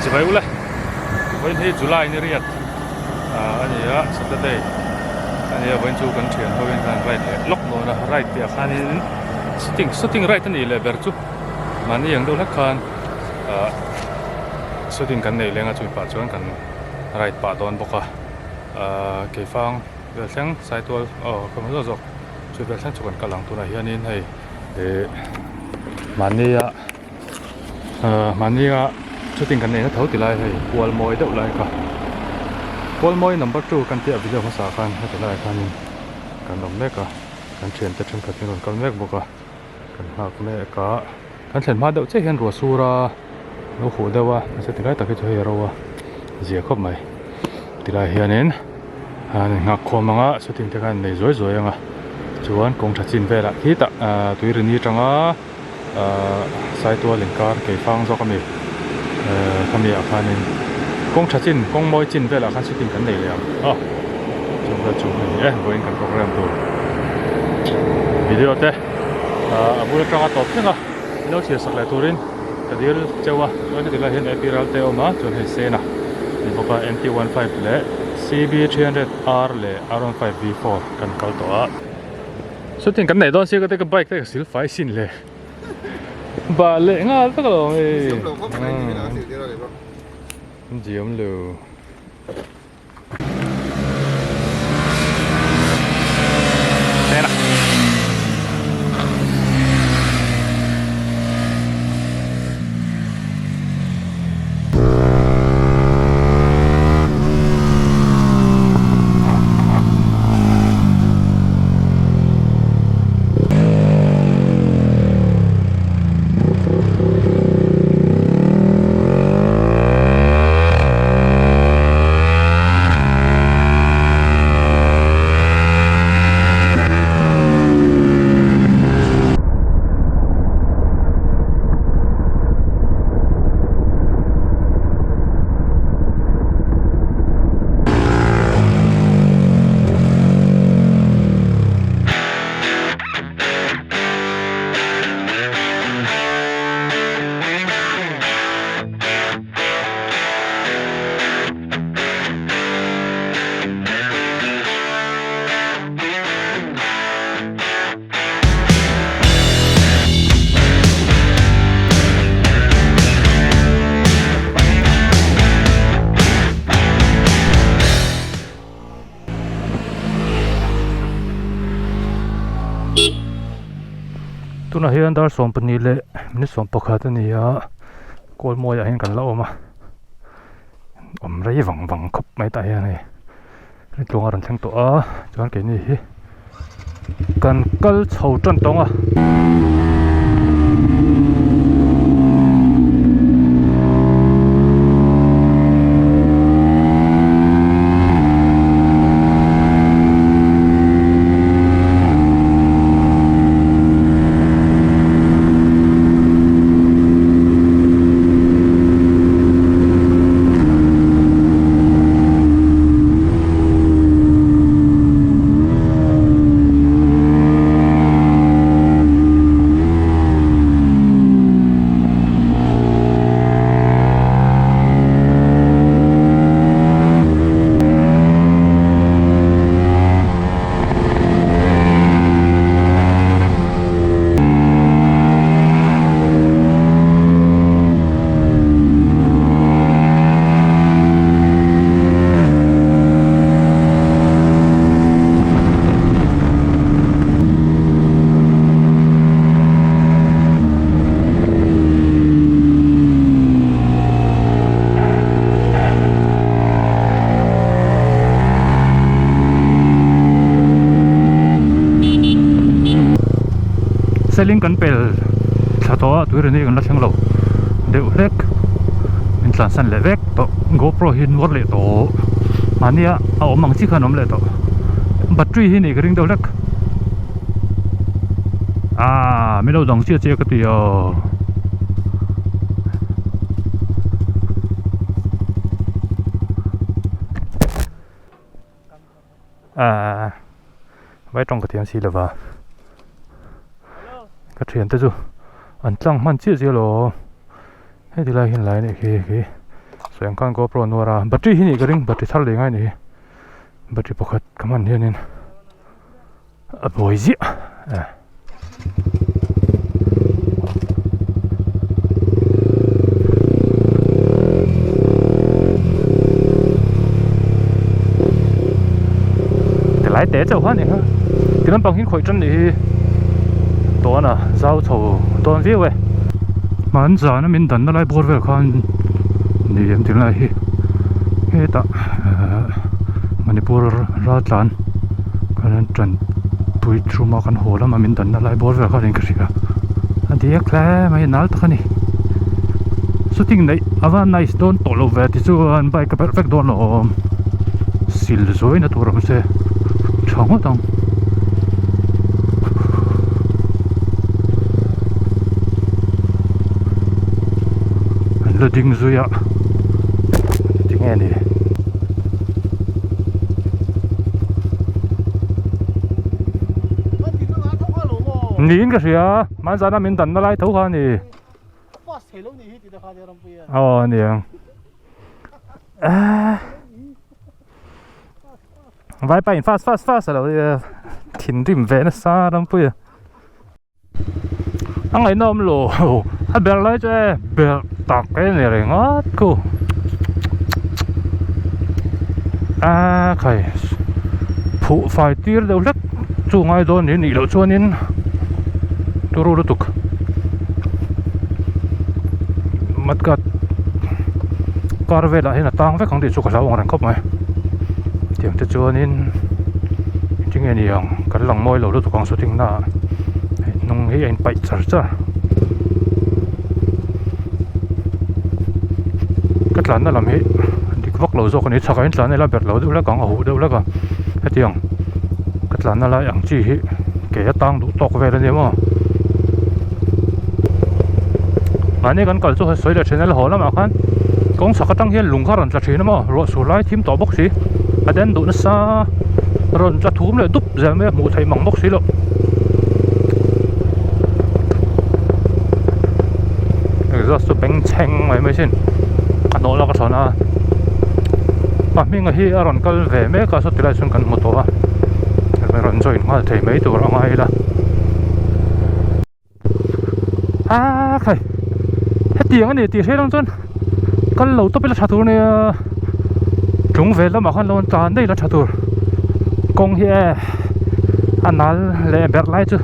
Chibai ule vawiin hi July ni riat ah a ni a Saturday a ni a vawiin chu kan thian ho in khan ride leh lawk dawn a ride tih ah khanin sitting shooting ride a nih leh ber chu mahni ang deuh hlek khan ah shooting kan nei leng a chumi pah chuan kan ride pah dawn bawk a ah keifang vel thleng saitual aw ka hmu zawk zawk chu vel thleng chu kan kal ang tunah hianin hei ih mahnia. Ahh mahnia shooting kan neihna tho ti lai hei kual mawi deuh lai kha kual mawi number two kan tih a video hmasa khan heti laiah khanin kan awm mek a kan thiante thenkhat hi an rawn kal mek bawk a kan nghak mek a kan thlen hma deuh chiah hian ruah sur a lo huh deuh a mahse ti lai tak hi chu hei a ro a zia khawp mai tilai hianin an in nghak khawm ang a shooting te khan an nei zuai zuai ang a chuan kawng tha chin velah khitah ahh tui ri ni atanga. Ahh saitual inkar keifang zawk a mi ehh khami ah khanin kawng tha chin kawng mawi chin velah khan shooting kan nei leh ang a chung vel chu a ni e vawiin kan program tur video te ahh a bul atanga tawp thleng a in lo chhiar sak leh turin ka dil cheu a chuan heti lai hian A P ral te a awm a chuan hei Sena ni bawk a M T 15 leh C B 300 R leh R 15 V 4 kan kal tawh a. Shooting kan neih dawn sia ka te ka bike te ka sil fai sin le bah leh nghal vek alawm hei Ziam lo. Tunah hian dar 12 leh minute 11 a ni a kawl mawiah hian kan la awm a awm rei vang vang khawp mai tah hian hei. Tlawng a rawn thleng tawh a chuan keini hi kan kal chho tan tawng a. Seling kan pel thla tawh a tuirani kan la thleng lo deuh hlek min tlansan leh vek tawh GoPro hi nuar leh tawh mahnia a awm ang chi khan a awm leh tawh battery hi nih ka ring deuh hlek ah min lo dang chiah chiah ka ti aw. Aaa vai tawng ka thiam si lova ka thiante chu an tlang hman chiah chiah lo heti lai hian lai a nih khi khi. Sawi ang khan GoPro a nuar a, battery hi nih ka ring, battery thar leh ngai a nih hi, battery pakhat ka hman hianin a buai ziah eh. Tilai te chauh kha a ni kha ti lampang hi khawih tan nih hi dawn a zau chho dawn viau e. Hman zana min danna lai bawr vel khan ni em tih lai hi hetah ehh Manipur raltlan kan an tanpui thum a kan haw lama min danna lai bawr vel kha niin ka hria a diak hle mai a nal tak a ni shooting neih a va nice dawn tawh lo ve tichuan bike a perh vek dawn lo awm sil zuaina tur awm se tha ngawt ang. An la ding zui a tinge ni. Niin ka hria hmanzana min danna lai tho kha a ni. Aw a niang. Vaipa in fast fast fast a lo thinrim ve nasa rampuia. A ngaihnawm lo a ber lai chu e ber tak e ni ringawt khu a khai phuh fai tir deuh hlek chu ngai dawn ni nih loh chuanin turu lutuk mudguard kar velah hian a tang vek ang tih chu ka hlau ang reng khawp mai tiang te chuanin tinge ni ang kan lang mawi lo lutuk ang shooting na ah hei hnung hi a inpaih char char ka tlanna lam hi dik vak lo zawk a ni chhakah hian tlan ila ber lo deuh hlek ang a huh deuh hlek a hetiang ka tlanna lai ang chi hi ke a tang duh tawk vel a nia maw mahni kan kal chu sawi leh thin a la haw lamah khan kawng chhak atang hian lung kha a rawn tla thin a maw ruah sur lai thim tawh bawk si a den duh nasa rawn tla thum leh dup zel mai a hmuh theih mang bawk si loh exhaust chu bengchheng mai mai sin a hnawh lak a thawn a pa hminga hi a rawn kal ve mek a saw tilai chuan kan hmu tawh a rawn join nghal thei mai tur a ngai ila a khai hetiang a ni tih hre lang chuan kal lo tawp ila tha tur ania tlung ve lamah khan lo an tlan daih ila tha tur kawng hi e a nal leh berh lai chu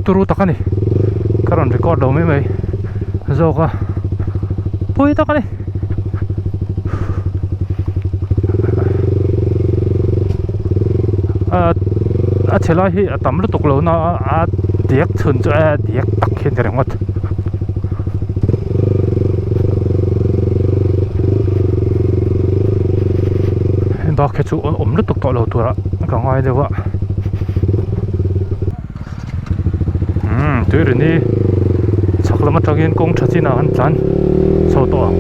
turu tak a ni ka rawn record lo mai mai zawk a pawi tak a ni. A chhe lai hi a tam lutuk lo na a diak chhun chu a diak tak hi a ni ringawt. Heng bak hi chu a awm lutuk tawh lo turah ka ngai deuh a. Umm tuirini chhak lam atangin kawng tha chinah an tlan chho tawh ang.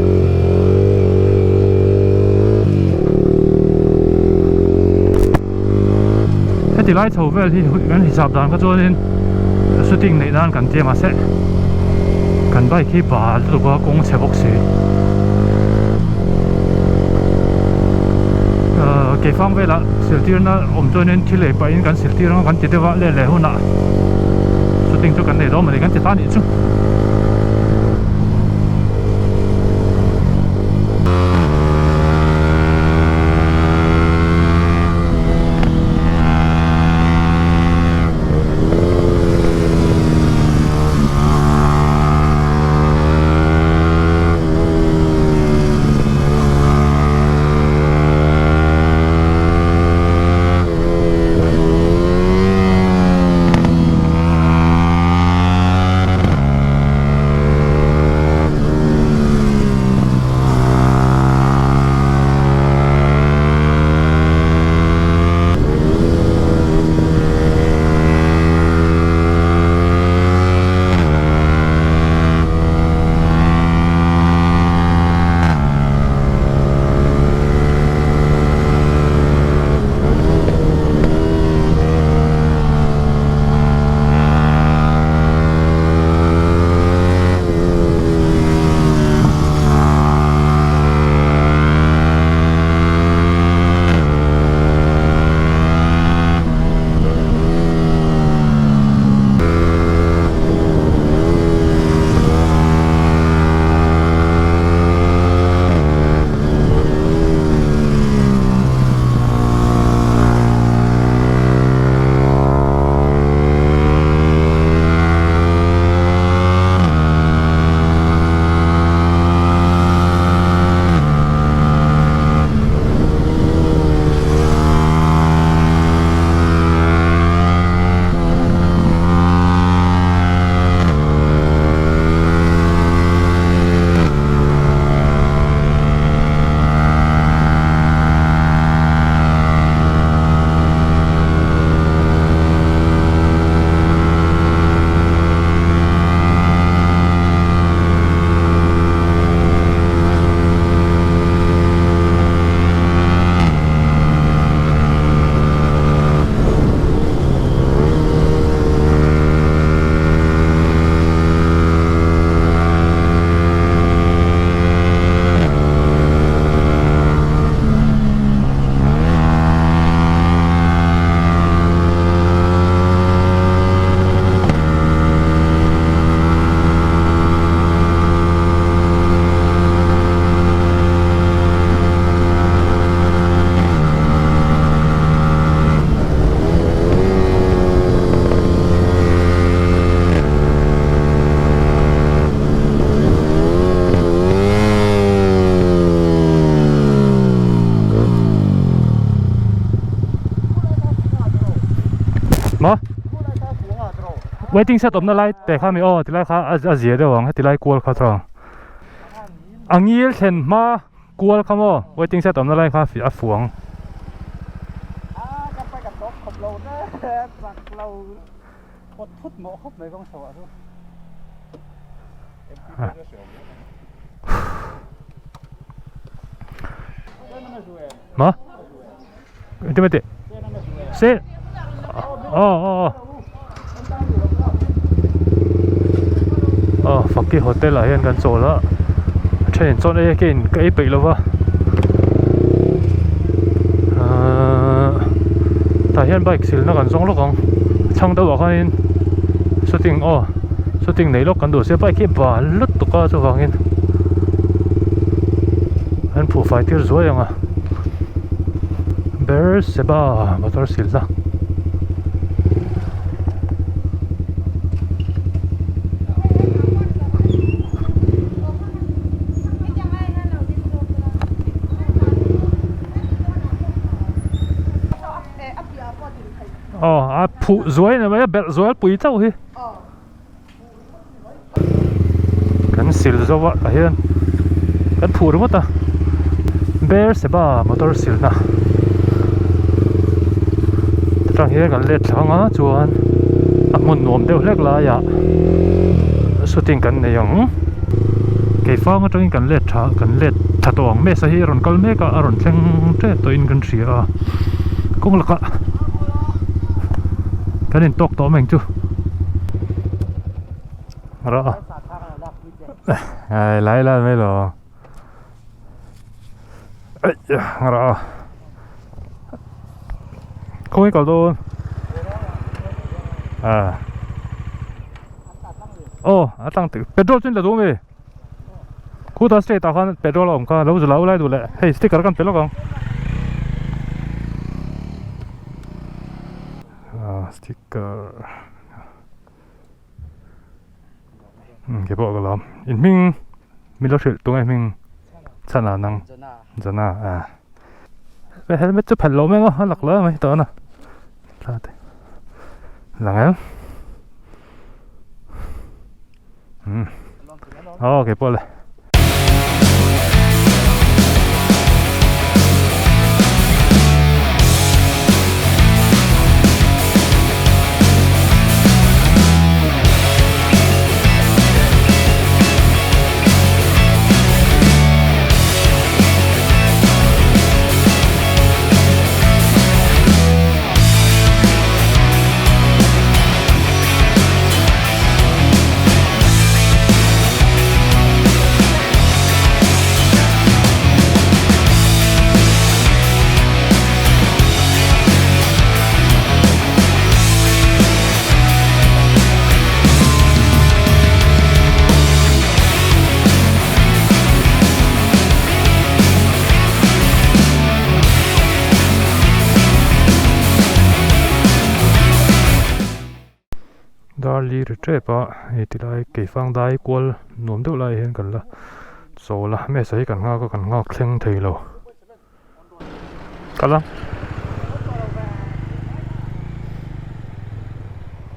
Heti lai chho vel hi kan hisap dan kha chuanin shooting neih nan kan tia mahse kan bike hi bal lutuk a kawng chhe bawk si. Ahh keifang velah siltirna awm chuanin thil ei pahin kan siltir anga kan ti deuh a let leh hunah shooting chu kan nei dawn mawni kan ti ta anih chu. Waiting shed awmna lai te kha mi aw tilai kha a zia deuh ang heti lai kual kha chuan a ngil thlen hma kual kha maw waiting shed awmna lai kha a fuang. Ma? Engtin mai teh? Se aw aw aw aw Faki hotel ah hian kan chawl a a then chuan ei a ke in ka ei peih lova ahh tah hian bike silna kan zawng lawk ang chhang deuh ah khanin shooting aw shooting nei lawk kan duh sia bike hi bal lutuk a chuvangin an phuh fai tir zuai ang a. Berseba motor silna aw a phuh zuai ni mai a belh zual pui chauh hi. Kan sil zo a tah hian kan phuh ringawt a Berseba motor silna atang hian kan let thlang a chuan a hmun nuam deuh hlek laiah shooting kan nei ang keifang atangin kan let tha kan let tha tawh ang mesa hi a rawn kal mek a a rawn thleng tep tawhin kan hria a kawng lakah kan intawk tawh mai ang chu. Rawh ai lai lai mai lo ai rawh khawi kal dawn à aw a tlang petrol chu in la duh ami khuta state ah khan petrol a awm kha lo zu lo lai duh leh hei sticker kan pe lawk ang sticker. Ke pawh ka lawm in hming min lo hrilh tunge hming chhan ah nang Jana a helmet chu phelh lo mai ang a lak lo mai tawh a na thla te lang em aw ke pawh le. Darli ri tep a hei ti lai keifang dai kual nuam deuh lai hian kan la chawl a mesa hi kan nghak a kan nghak thleng thei lo kal ang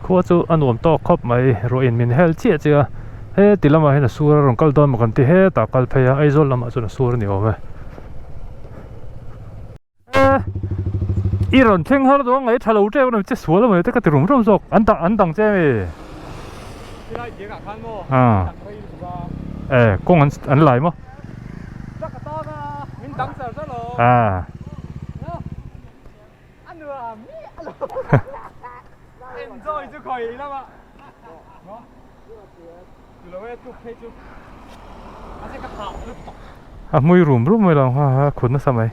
khua chu a nuam tawk khawp mai ruah in min hel chiah chiah a heti lamah hian a sur a rawn kal dawn maw kan ti hetah a kal phei a Aizawl lamah chuan a sur a ni awm e. I rawn thleng har dawn ngai tha lo tep a che sual a mai te ka ti rum rum zawk an dang an dang che ami Tilai biak ah khan maw dang rei lutuk a e kawng an an lai maw Truck a tang a min dang char char lo a a nuam miah lo enjoy chu khawi lamah A hmui rum rum mai lo ang ha a khut nasa mai.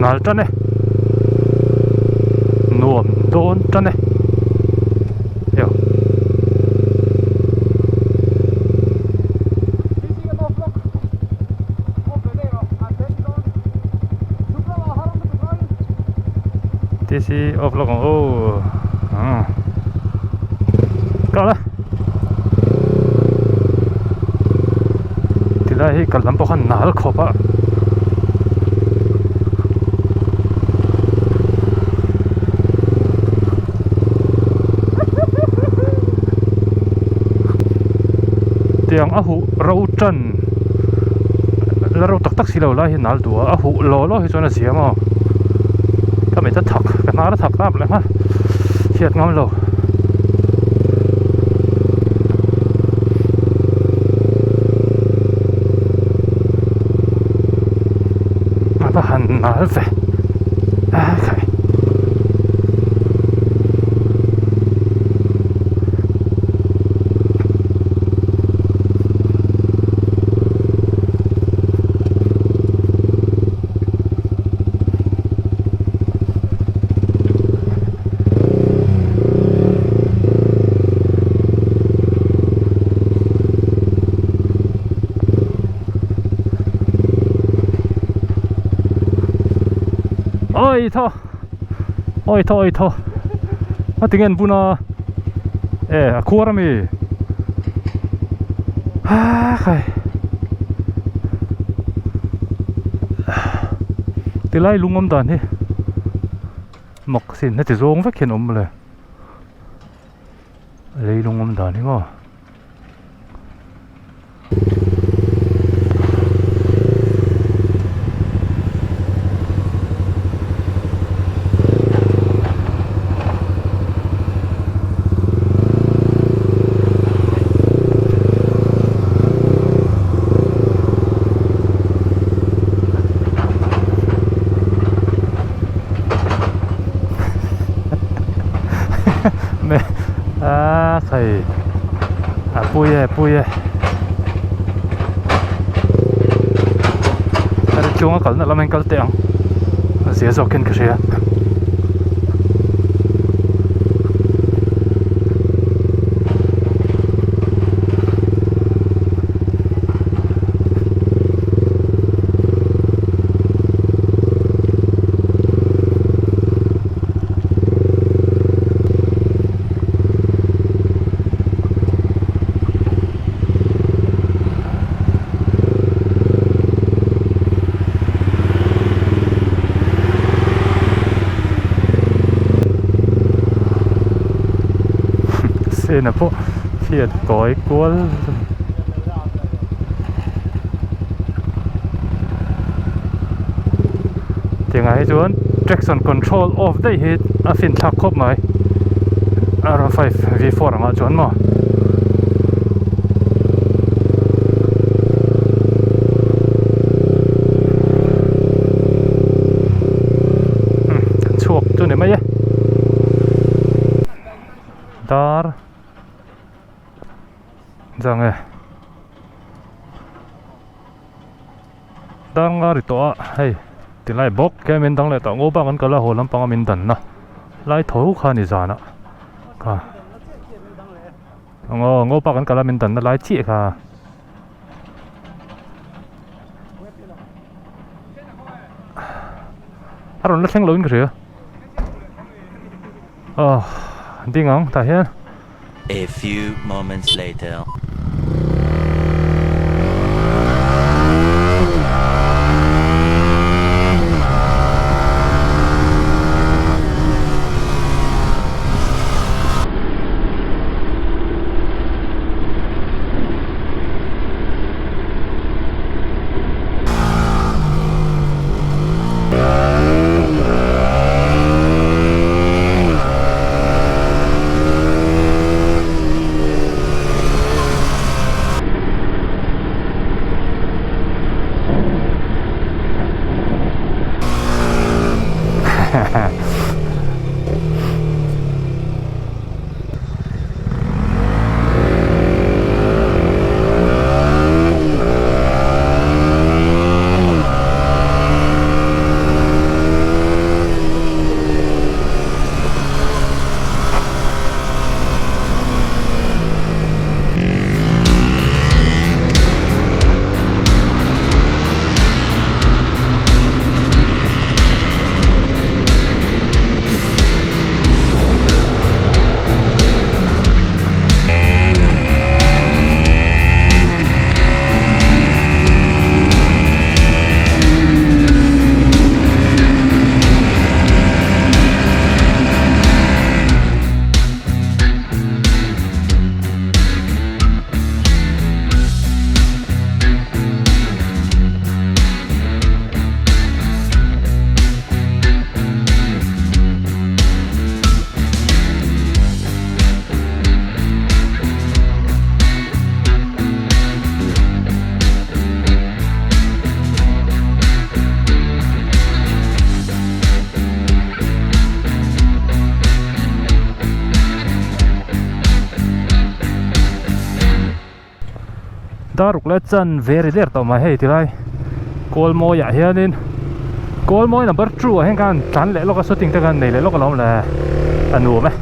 Nal tan e. Nuam dawn tan e. TC off lawk ang aw ah kal a tilai hi kal lam pawh khan nal khawp a. Tiang a huh ro tan la ro tak tak si lo lai hi nal duh a a huh law law hi chuan a zia maw ka mit a thak ka hnar a thak ap leh nghal hriat ngam lo. A va han nal ve a khai. Oi tho Oi tho oi tho A tinge an bun a E a khuar ami Ha khai Tilai lung awm dan hi Mak sin heti zawng vek hian awm mawle Leilung awm dan hi maw. A thei a pui e pui e a chunga kalna lam ah hian kal teh ang a zia zawk in ka hria. Sena pawh hriat kawi kual Tiangah hi chuan traction control off daih hi a fin thlak khawp mai R 5 V 4 angah chuan maw. Kan chhuak chu ni mai e dar zang e. Dang a ri tawh a hei tilai bawk ke min dang leh tawh ngo bak an kal a haw lampanga min danna lai tho kha ni zan ah kha ngaw ngo bak an kal a min danna lai chiah kha. A rawn la thleng lo in ka hria aw ding ang tah hian. A few moments later. Daruk leh chan ve ri der tawh mai hei tilai Kawlmawi ah hianin Kawlmawi number two ah hian khan tlan leh lawk a shooting te khan nei leh lawk alawm le a nuam e.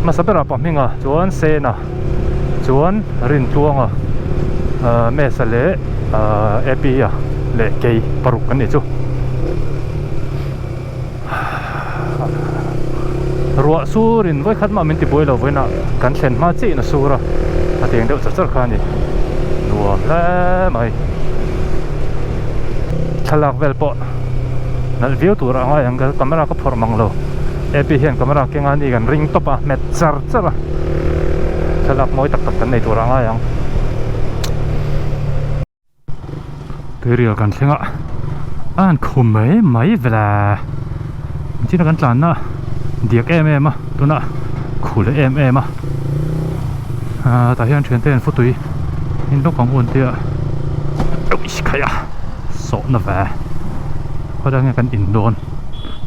Hmasa berah pahminga chuan Sena chuan Rintluanga ahh Mesa leh ahh Epi-a leh kei paruk kan nih chu. Ruah surin vawi khat mah min ti buai lo vawiinah kan thlen hma chiah in a sur a, a tiang deuh char char kha a ni. Nuam hle mai. Thlalak vel pawh nalh viau tur a ngai ang ka camera ka phawrh mang lo. Ap hian camera keng a ni kan ring tawp a hmet char char a. Thlalak mawi tak tak kan nei tur a ngai ang. Tuirial kan thleng a a han khum mai mai vela china kan tlanna diak em em a tunah khu leh em em a ah tah hian thiante an futui in lawk ang un tia khaih a sawhna ve khawlai nge kan in dawn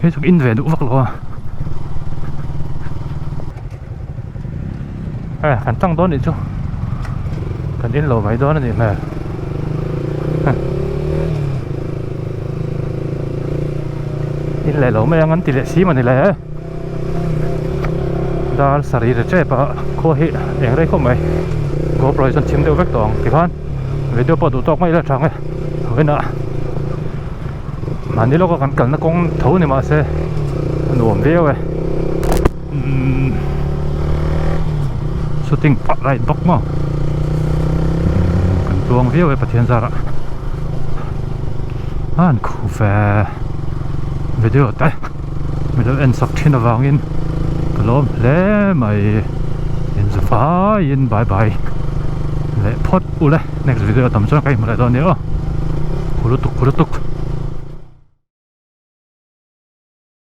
hei chu in ve duh vak lo a e kan tlang dawn nih chu kan in lo mai dawn a nih hmel in leh lo mai ang an ti leh si mawni le dar sarih ri tep a khua hi eng rei khawp mai gopro hi chuan thim deuh vek tawh ang tikhan video pawh duh tawk mai ila tha ang e vawiinah mahni lawka kan kalna kawng tho ni mahse a nuam viau e. Umm shooting pah right bawk maw kan tluang viau e Pathian zarah a han khuh ve video te min lo en sak thin avangin ka lawm hle mai in zu faiin bye bye leh phawt ule next video tam chuan ka inhmu leh dawn nia aw khu lutuk khu lutuk.